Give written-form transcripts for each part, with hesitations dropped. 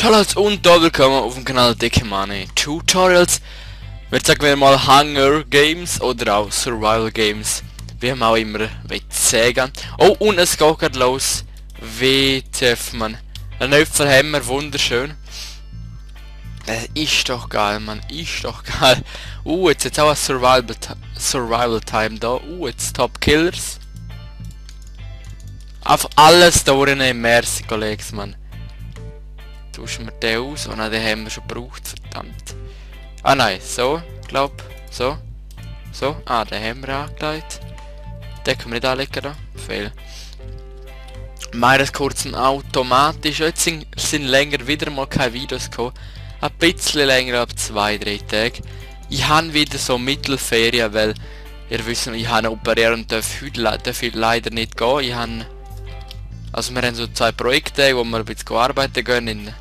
Hallo und da willkommen auf dem Kanal Dicke Money Tutorials. Jetzt sagen wir mal Hunger Games oder auch Survival Games, wie man auch immer sagen. Oh, und es geht gerade los. WTF, man. Ein Äpfel haben wir, wunderschön. Das ist doch geil, man, ist doch geil. Jetzt auch ein Survival Time da. Jetzt Top Killers. Auf alles da im Merci, Kollegen, man. Tauschen wir den aus. Oh nein, den haben wir schon gebraucht, verdammt. Ah nein, so, glaub, so. So, den haben wir angelegt. Den können wir nicht anlegen da. Fehl. Meines kurzen automatisch. Jetzt sind länger wieder mal keine Videos gekommen. Ein bisschen länger, ab 2-3 Tage. Ich habe wieder so Mittelferien, weil ihr wisst, ich habe operiert und darf heute leider nicht gehen. Also wir haben so 2 Projekte, wo wir ein bisschen arbeiten gehen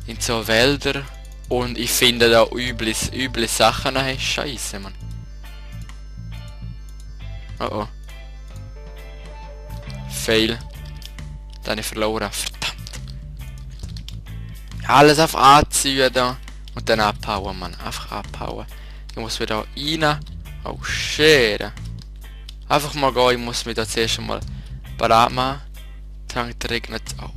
in so Wälder. Und ich finde da üble Sachen. Hey, Scheiße, Mann. Oh. Fail. Dann habe ich verloren. Verdammt. Alles auf A ziehen da. Und dann abhauen, Mann. Einfach abhauen. Ich muss wieder rein. Oh, shit. Einfach mal gehen. Ich muss mich da zuerst mal parat machen. Trank regnet. Oh, Alter.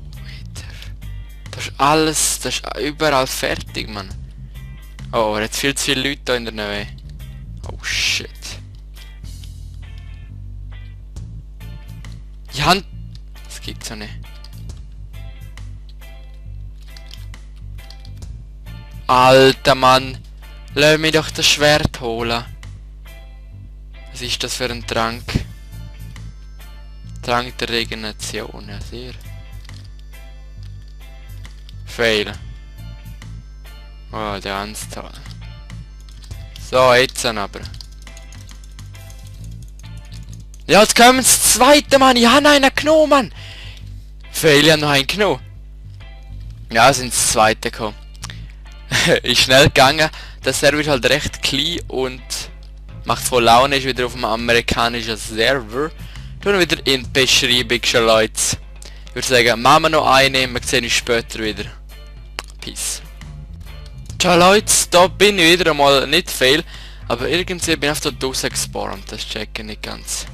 Das ist alles. Das ist überall fertig, Mann. Oh, jetzt viel zu viele Leute da in der Nähe. Oh, shit. Ja, das gibt's ja nicht. Alter Mann, lass mich doch das Schwert holen. Was ist das für ein Trank? Trank der Regeneration, ja sehr. Fail. Oh, der Anzahl. So, jetzt dann aber. Ja, jetzt kommen das zweite, Mann. Ich habe einen genommen, Mann. Fail, ich habe noch einen genommen. Ja, sind das zweite gekommen. Ist schnell gegangen. Der Server ist halt recht klein und macht voll Laune. Ist wieder auf einem amerikanischen Server. Tun wieder in die Beschreibung schon, Leute. Ich würde sagen, machen wir noch eine. Wir sehen uns später wieder. Peace. Ciao, Leute. Da bin ich wieder einmal nicht viel. Aber irgendwie bin ich auf da draussen gespawnt. Das checke ich nicht ganz.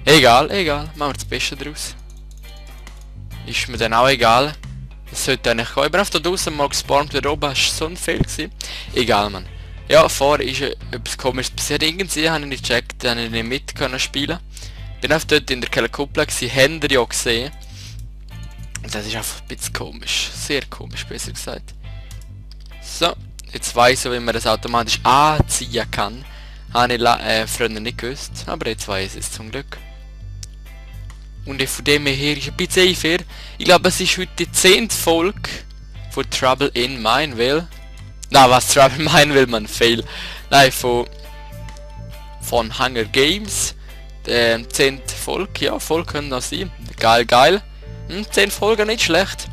Egal. Machen wir das Beste draus. Ist mir dann auch egal. Das sollte eigentlich kommen. Ich bin auf da draussen mal gespawnt, weil oben ist so ein Fehl gewesen. Egal, Mann. Ja, vorher ist etwas komisches passiert. Irgendwie habe ich nicht gecheckt, habe ich nicht mit können spielen. Bin auf dort in der Kellerkuppel gewesen, habt ihr ja gesehen. Und das ist einfach ein bisschen komisch. Sehr komisch, besser gesagt. So, jetzt weiss ich, wie man das automatisch anziehen kann. Habe ich früher nicht gewusst, aber jetzt weiss ich es zum Glück. Und von dem her ist ein bisschen unfair. Ich glaube, es ist heute die 10. Folge von Trouble in Mineville. Na, was Trouble in Mineville, man, fail. Nein, von Hunger Games. 10. Folge, ja, Folge können das sein. Geil. 10 Folgen, nicht schlecht.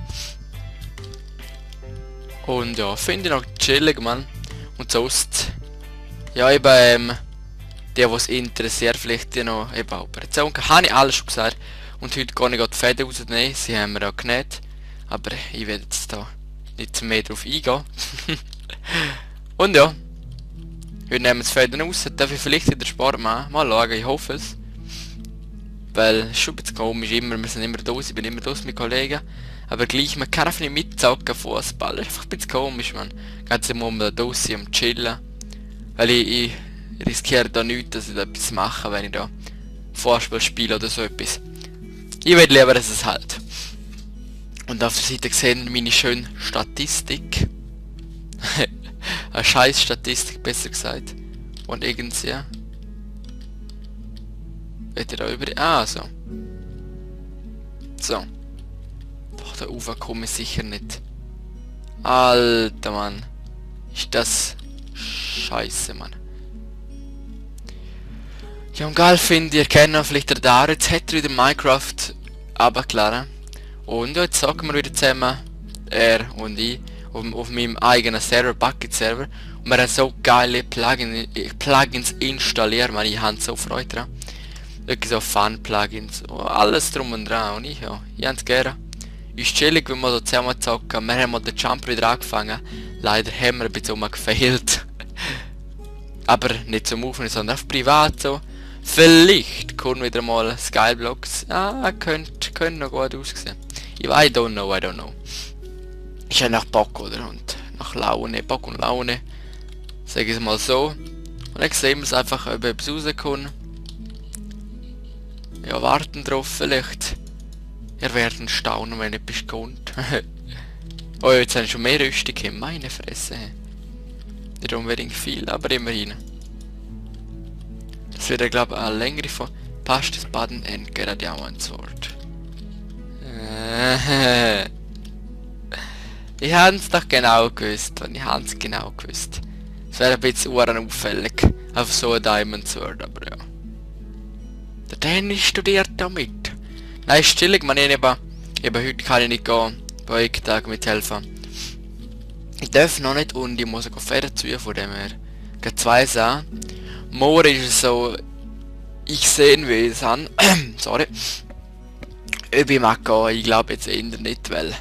Und ja, finde ich noch chillig, man. Und sonst, ja, eben, der, was interessiert, vielleicht ja noch eben Operation. Habe ich alles schon gesagt. Und heute kann ich die Fäden rausnehmen, sie haben wir auch genäht. Aber ich werde jetzt da nicht mehr drauf eingehen. Und ja, heute nehmen wir das Fäden raus. Darf ich vielleicht wieder Sport machen? Mal schauen, ich hoffe es. Weil es ist schon ein bisschen komisch, wir sind immer da, ich bin immer da mit Kollegen. Aber gleich, man kann einfach nicht mitzocken, Fußball. Das ist einfach ein bisschen komisch, man. Geht immer um da draussen, um chillen. Weil ich riskiere da nichts, dass ich da etwas mache, wenn ich da Fußball spiele oder so etwas. Ich will lieber, dass es halt. Und auf der Seite gesehen meine schöne Statistik. Eine scheiß Statistik, besser gesagt. Und irgendwie. Wird da über. So. So. Doch, da Ufer komme ich sicher nicht. Alter, Mann. Ist das scheiße, Mann. Ja, und geil finde ich, ihr kennt vielleicht der da, jetzt hat er wieder Minecraft runtergeladen. Und jetzt sagen wir wieder zusammen, er und ich, auf meinem eigenen Server, Bucket Server. Und wir haben so geile Plugins installiert, man, ich habe so Freude dran. Wirklich so Fun-Plugins, alles drum und dran. Und ich, ja, ich habe es gerne. Ist chillig, wenn wir so zusammen zocken. Wir haben mal den Jump wieder angefangen. Leider haben wir ein bisschen gefailt. Aber nicht zum Aufnehmen, sondern auf privat so. Vielleicht kommen wieder mal Skyblocks. Ah, könnte noch gut aussehen. I don't know. Ich habe nach Bock, oder? Und nach Laune, Bock und Laune. Sag ich es mal so. Und dann sehen wir es einfach, ob etwas rauskommt. Ja, warten drauf vielleicht. Ihr werdet staunen, wenn etwas kommt. Oh, jetzt haben schon mehr Rüstungen. Meine Fresse. Nicht unbedingt viel, aber immerhin. Das wird, glaube ich, eine längere von Past this button and get a diamond sword. Ich habe es doch genau gewusst. Und ich habe es genau gewusst. Es wäre ein bisschen auffällig. Auf so ein Diamond Sword, aber ja. Der Dennis studiert damit. Nein, ist chillig, man. Eben heute kann ich nicht gehen. Bei Tag mithelfen. Ich darf noch nicht und ich muss Pferde ziehen, von dem her. Geht 2 Sachen. Morgen ist es so, ich sehe, wie es an. Sorry. Ob ich mag gehen, ich glaube jetzt eher nicht, weil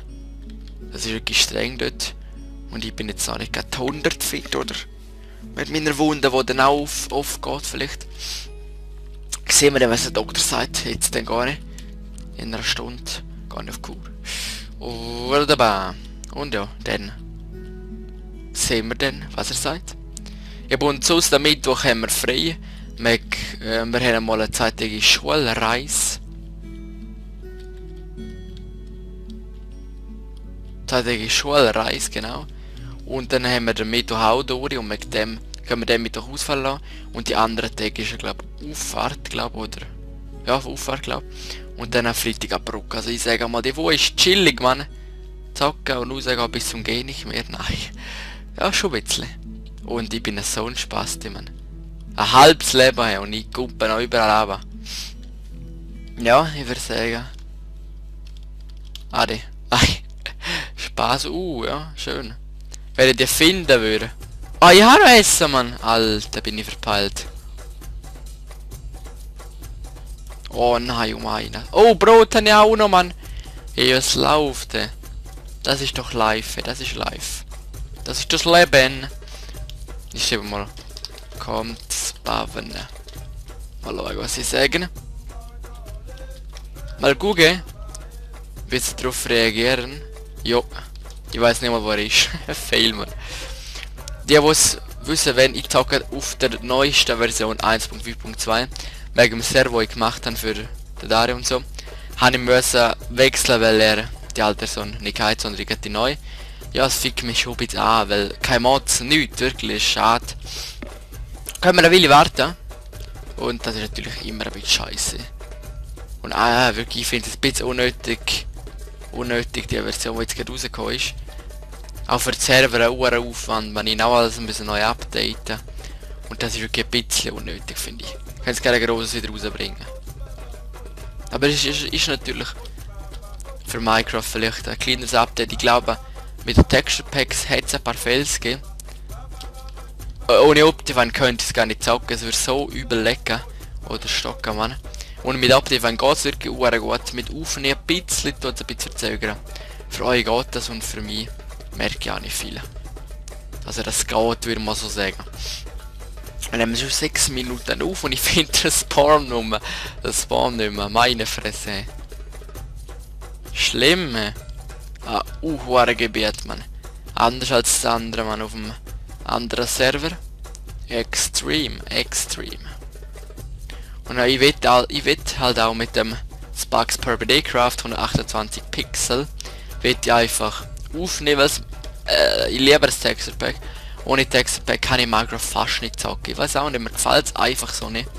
das ist wirklich streng dort. Und ich bin jetzt noch nicht gerade 100 fit, oder? Mit meiner Wunde, die dann auch aufgeht vielleicht. Sehen wir dann, was der Doktor sagt. Jetzt dann gar nicht. In einer Stunde. Gar nicht auf Kur. Wunderbar. Und ja, dann sehen wir dann, was er sagt. Ja, und sonst am Mittwoch haben wir frei. Wir haben mal eine zweitägige Schulreise. Zweitägige Schulreise, genau. Und dann haben wir den Mittwoch auch durch und mit dem können wir den Mittwoch ausfallen lassen. Und die anderen Tage ist glaube ich Auffahrt, glaube oder? Ja, Auffahrt, glaube und dann am Freitag ab Bruck. Also ich sage mal, die Woche ist chillig, man. Zocken und rausgehen bis zum Gehen nicht mehr. Nein. Ja, schon ein bisschen. Und ich bin so ein Spasti, man. Ein halbes Leben hey, und ich kuppe noch überall runter. Ja, ich würde sagen. Ade. Spaß, ja, schön. Wenn ich die finden würde. Ah, ich habe noch Essen, Mann. Alter, bin ich verpeilt. Oh nein, um einen. Oh, Brot habe ich auch noch, Mann. Hey, was läuft, ey? Das ist doch live, ey. Das ist live. Das ist das Leben. Ich schreibe mal. Kommt spawnen. Mal schauen, was sie sagen. Mal gucken. Wie sie darauf reagieren. Jo. Ich weiß nicht mal, wo er ist. Fail, man. Die wissen, wenn ich zocke auf der neuesten Version 1.5.2 wegen dem Server, den ich gemacht habe für den Dario und so, habe ich müssen wechseln, weil er die alte Version nicht hat, sondern ich die neue. Ja, es fickt mich schon ein bisschen an, weil kein Mods, nichts, wirklich, schade. Können wir eine Weile warten. Und das ist natürlich immer ein bisschen scheiße. Und wirklich, ich finde es ein bisschen unnötig, die Version, die jetzt gerade rausgekommen ist. Auch für den Server ein hoher Aufwand, wenn ich auch alles ein bisschen neu updaten. Und das ist wirklich ein bisschen unnötig, finde ich. Ich kann es gerne grosses wieder rausbringen. Aber es ist natürlich für Minecraft vielleicht ein kleines Update. Ich glaube, mit den Texture Packs hat es ein paar Fails gegeben. Ohne Optifine könnte ich es gar nicht zocken, es wird so übel lecker. Oder stocken, man. Und mit Optifine geht es wirklich gut. Mit Aufnehmen ein bisschen, tut es ein bisschen verzögern. Für euch geht das und für mich merke ich auch nicht viel. Also das geht, würde ich mal so sagen. Wir nehmen schon 6 Minuten auf und ich finde das Spawn nicht mehr. Meine Fresse. Schlimm. Hohe Gebiet, man. Anders als das andere, man, auf dem anderen Server. Extreme. Und ich will halt auch mit dem Sparks per Day Craft 128 Pixel will ich einfach aufnehmen, weil ich liebe das Texture Pack. Ohne Texture Pack kann ich Minecraft fast nicht zocken. Ich weiß auch nicht, mir gefällt es einfach so nicht.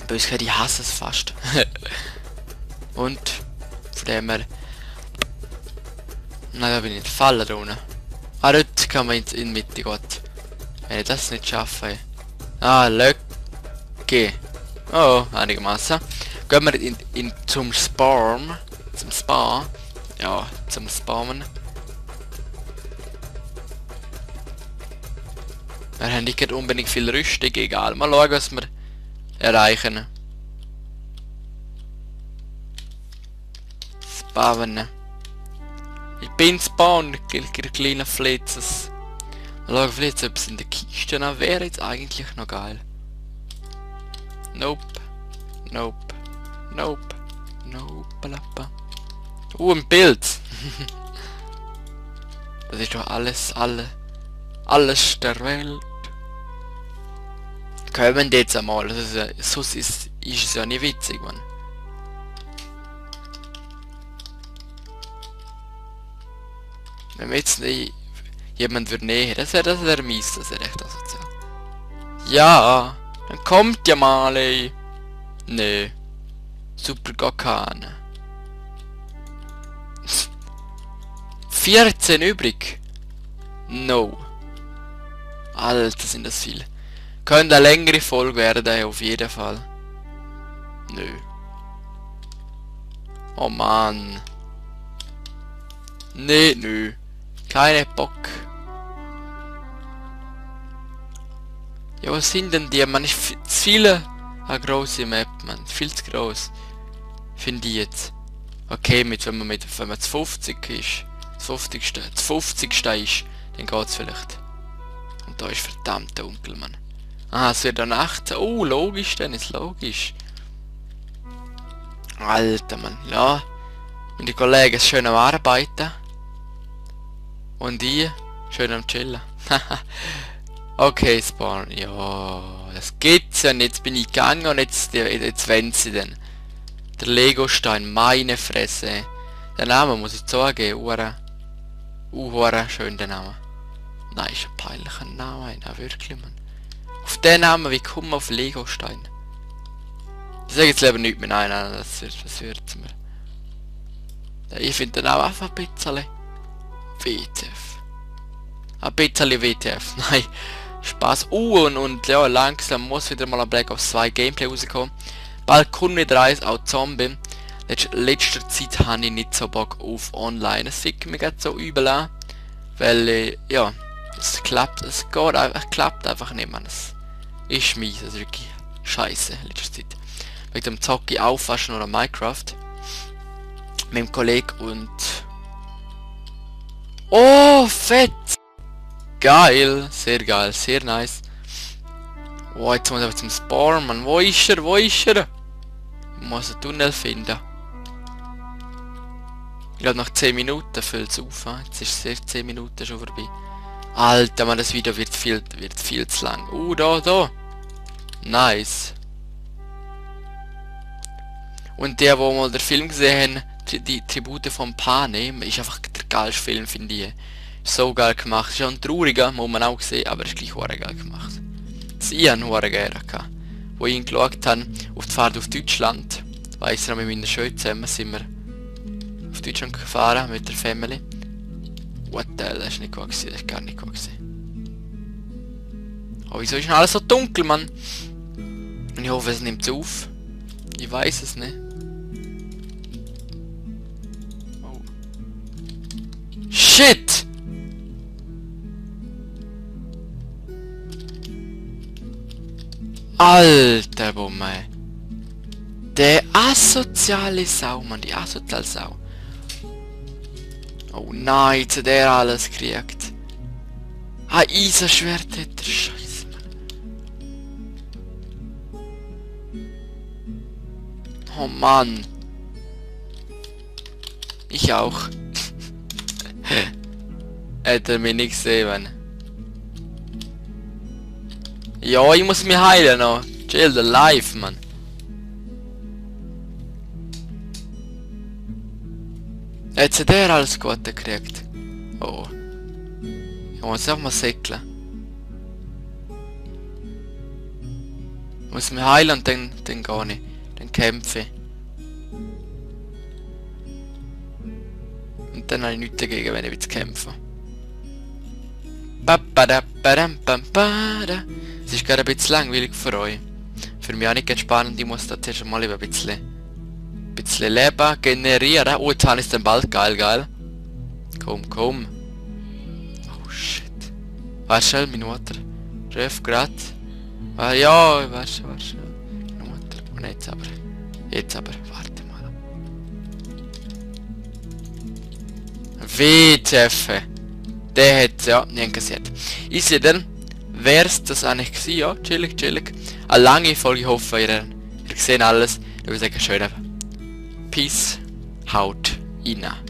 Böse, ich hasse es fast. Und von dem her. Nein, da bin ich in der Falle drin. Dort kann man in die Mitte gehen. Wenn ich das nicht schaffe. Löcke. Oh, einigermaßen. Gehen wir zum Spawn. Zum Spawn. Ja, zum Spawnen. Wir haben nicht unbedingt viel Rüstung, egal. Mal schauen, was wir erreichen. Spawnen. Ich bin spawn, kleine Flitzes. Mal schauen, vielleicht etwas in der Kiste noch wäre jetzt eigentlich noch geil. Nope. Nope. Nope. Nope. Lappa. Ein Bild. Das ist doch alles der Welt. Kommen die jetzt einmal. Das ist ja, sonst ist es ja nicht witzig, man. Wenn wir jetzt nicht jemand würde näher, das wäre mies, das wäre echt asozial. Ja, dann kommt ja mal, ey. Nö. Super gar keine. 14 übrig. No. Alter, sind das viele. Könnte eine längere Folge werden, auf jeden Fall. Nö. Oh Mann. Nee, nö. Keine Bock. Ja, was sind denn die? Man ist zu viele. Eine grosse Map, man. Viel zu gross. Finde ich jetzt. Okay, wenn man zu 50 ist. Zu 50. Ist, dann geht's vielleicht. Und da ist verdammt dunkel, man. Ah, es wird dann 18. Oh, logisch, dann ist logisch. Alter, man. Ja. Meine Kollegen ist schön am Arbeiten. Und ich schön am Chillen. Okay, Spawn. Ja, das gibt's ja nicht. Jetzt bin ich gegangen und jetzt wollen sie denn. Der Lego-Stein, meine Fresse. Der Name muss ich zugeben. Ura schön der Name. Nein, ist ein peinlicher Name. Nein, wirklich, man. Auf den Namen, wie kommen wir auf Lego-Stein? Ich sage jetzt lieber nicht mehr. Nein, das wird mir. Ja, ich finde den Namen einfach ein bisschen WTF. Ein bisschen WTF. Nein, Spaß. Und ja, langsam muss wieder mal ein Black Ops 2 Gameplay rauskommen. Bald kommt wieder eins, auch Zombie. Letzter Zeit habe ich nicht so Bock auf Online. Es sieht mir gerade so übel an. Weil, ja, es klappt einfach nicht, man. Es ist mies, also wirklich scheiße, letzter Zeit. Wegen dem Zocki aufwaschen oder Minecraft. Mit dem Kollegen und... Oh, fett! Geil, sehr nice. Oh, jetzt muss ich aber zum Spawn, man. Wo ist er? Ich muss einen Tunnel finden. Ich glaube, nach 10 Minuten füllt es auf. Jetzt ist es 10 Minuten schon vorbei. Alter, man, das Video wird viel zu lang. Da. Nice. Und der, wo mal den Film gesehen haben, die Tribute von Panem, ist einfach der geilste Film, finde ich. So geil gemacht. Ist schon trauriger, muss man auch sehen, aber ist gleich geil gemacht. Das ich habe eine Gera gehabt. Wo ich ihn geschaut habe, auf die Fahrt auf Deutschland. Weiss noch, mit meiner Schule zusammen sind wir auf Deutschland gefahren mit der Family. What the hell, das ist nicht gut gewesen, das ist gar nicht gut gewesen. Oh, wieso ist denn alles so dunkel, Mann? Und ich hoffe, es nimmt auf. Ich weiß es nicht. Oh. Shit! Alter Bumme. Der asoziale Sau, Mann, die asoziale Sau. Oh nein, jetzt hat er alles gekriegt. Ein Eisenschwert hat er, Scheiße, Mann. Oh Mann. Ich auch. Hat er mich nicht gesehen, Mann. Ja, ich muss mich heilen noch. Chill, the life, Mann. Jetzt hat er alles gut gekriegt. Oh. Ich muss einfach mal säckeln. Ich muss mich heilen und dann gehe ich. Dann kämpfe ich. Und dann habe ich nichts dagegen, wenn ich will kämpfen. Es ist gerade ein bisschen langweilig für euch. Für mich auch nicht ganz spannend, ich muss da zuerst mal ein bisschen Leben generieren. Oh, jetzt habe ich es dann bald. Geil. Komm. Oh shit. Warte schnell, meine Mutter. Chef, grad. Ja, warte. Meine Mutter. Und jetzt aber. Warte mal. WTF. Der hat ja nie kassiert. Ich sehe dann, wär's das eigentlich gewesen, ja, chillig, chillig. Eine lange Folge, ich hoffe, ihr seht alles. Ich würde sagen, schön. Peace, haut rein.